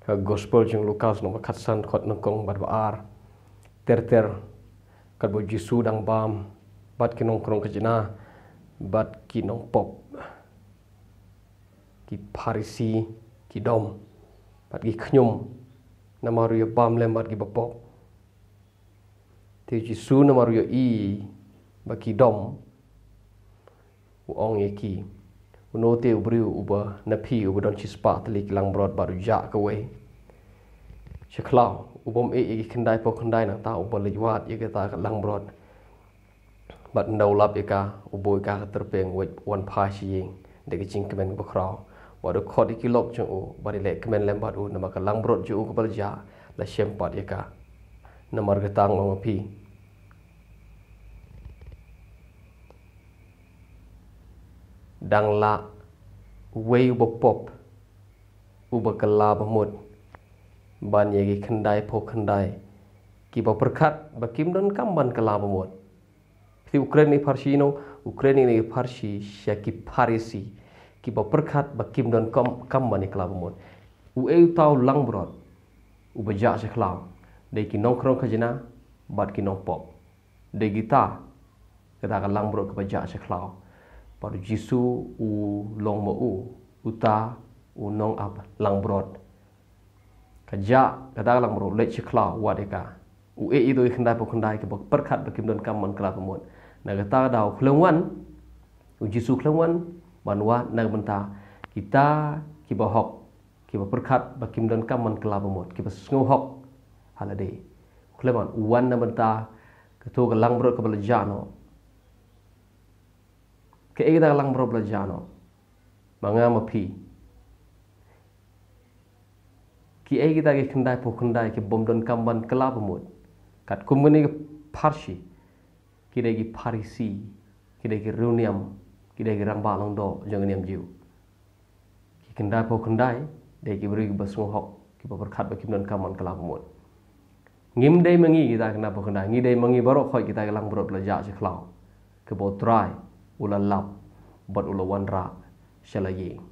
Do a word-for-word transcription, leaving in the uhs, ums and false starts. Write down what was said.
Ka gospel jong Lukas nong ba khatsan khot nongkong bad ba ar. Ter ter, katba u Jisu dang bam bad ki nongkrong khajna bad ki nongpop, ki Pharisi ki dom bad ki khñium, namar u ïa bam lem bad ki bapop. Te u Jisu namar u ïohi ba ki dom, u ong ïa ki, uno te u briew uba na phi uba don shispah tylli ki langbrot bad u jah kawei sha khlaw, u bym ïeh ïa ki khyndai phew khyndai nangta uba leit wad ïa kata ka langbrot? Bad ynda u lap ïa ka, u buh ïa ka ha ka tyrpeng, u wan phai sha ïing da ka jingkmen kaba khraw, bad u khot ïa ki lok jong u bad u leh kmen lem bad u, namar ka langbrot jong u kaba la jah la shem pat ïa ka. Namar kata nga ong ïa phi, dang lah uwei uba pop uba kylla bamut ban ïa ki khyndai phew khyndai kiba pyrkhat ba kim donkam ban kylla bamut. Te u kren ïa ki pharshi, no, u kren ïa ki pharshi sha ki Pharisi kiba pyrkhat ba kim donkam, kam ban ïa kylla bamut. Uei uta u langbrot uba jah sha khlaw? Dei ki nongkrong khajna bad ki nongpop. Dei kita, kata ka langbrot kaba jah sha khlaw. Bad u Jisu u long ma u uta u nongap langbrot. Ka jah kata ka langbrot, leit sha khlaw, wad ïa ka. U ïeh ïa ki khyndai phew khyndai kiba pyrkhat ba kim donkam ban kylla bamut. Na kata ka daw khlem wan, u Jisu khlem wan ban wad na ka bynta kita kiba hok, kiba pyrkhat ba kim donkam ban kylla bamut, kiba sngewhok ha lade. Khlem wan, u wan na ka bynta kato ka langbrot kaba la jah noh. Kaei kata ka langbrot ba la jah noh? Ma nga ma phi, kiei kita ki khyndai phew khyndai ki bym donkam ban kylla bamut? Katkum kine ki pharshi, ki dei ki Pharisi, ki dei ki riewniam, ki dei ki rangbah langdoh jong ka niam Jiw. Ki khyndai phew khyndai dei ki briew kiba sngewhok, kiba pyrkhat ba kim donkam ban kylla bamut. Ngim dei ma ngi kita ki khyndai phew khyndai, ngi dei ma ngi baroh khoit kita ki langbrot ba la jah sha khlaw, kiba u Trai u la lap bad u la wanrah sha la ïing.